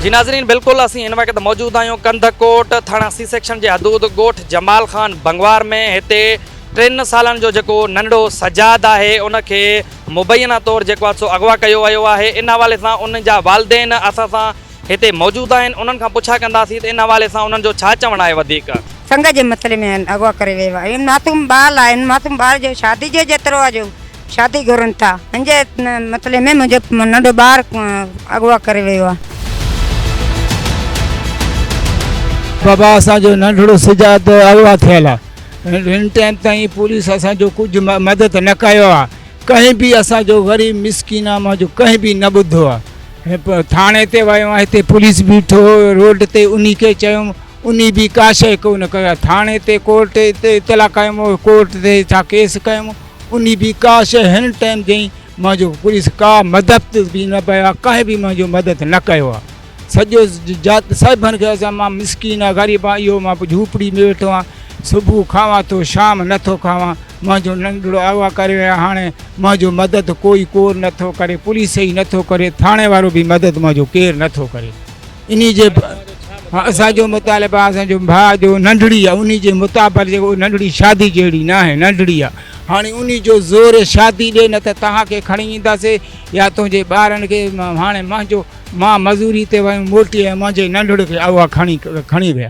جي ناظرين بلڪل اسين هن وقت موجود آهيون ڪنڌڪوٽ ٿاڻا سي سيڪشن جي حدود ڳوٺ جمال خان بنگوار ۾ هتي ٽن سالن جو جيڪو ننڍڙو سجاد آهي ان کي مبينا طور جيڪو آهي سو اغوا ڪيو ويو آهي ان حوالي سان ان جا والدين اسان سان هتي موجود آهن انهن کان پڇا ڪنداسين ته ان حوالي سان انهن جو ڇا چوڻ آهي وڌيڪ. سنگ جي مسئلي ۾ اغوا ڪري ويو آهي معصوم ٻال آهي ان معصوم ٻار جو شادي جي جيترو آهي جو شادي گهرن ٿا ان جي مسئلي ۾ منهنجو ننڍو ٻار اغوا ڪري ويو آهي. بابا اسان جو ننڍڙو سجاد اغوا ٿيل آهي هن ٽائيم تائين پوليس اسان جو ڪجهه مدد نه ڪيو آهي ڪنهن به اسان جو غريب مسڪين آ مان جو ڪنهن به نه ٻڌو آ ٿاڻي تي ويو آ هتي پوليس بيٺو هو روڊ تي انهي کي چيم انهي به ڪا شيء ڪو نه ڪيو آ ٿاڻي تي ڪورٽ تي اطلاع ڪيم ڪورٽ تي ڇا ڪيس ڪيم انهي به ڪا شيء هن ٽائيم تائين مان جو پوليس ڪا مدد به نه پيو آ ڪنهن به مان جو مدد نه ڪيو آ سڄو جات صاحبن کي اسان مان مسڪين آ غريب آ اهو مان جهوپڙي ۾ ويٺو آ صبح کاوان ٿو شام نه ٿو کاوان منهنجو ننڍڙو اغوا ڪري ويا هاڻي منهنجو مدد ڪوئي ڪور نه ٿو ڪري پوليس ئي نه ٿو ڪري ٿاڻي وارو به مدد منهنجو ڪير نه ٿو ڪري انهي جي اسان جو مطالبه اسان جو ڀاء جو ننڍڙي آ انهي جي مطابق جيڪو ننڍڙي شادي جهڙي نه آهي ننڍڙي آ هاڻي انهي جو زور شادي ڏي نه ته توهان کي کڻي اينداسي يا تنهنجي ٻارن کي هاڻي منهنجو مان مزوري تي ويم موٽي آيم منهنجي ننڍڙي کي اغوا کڻي کڻي ويا.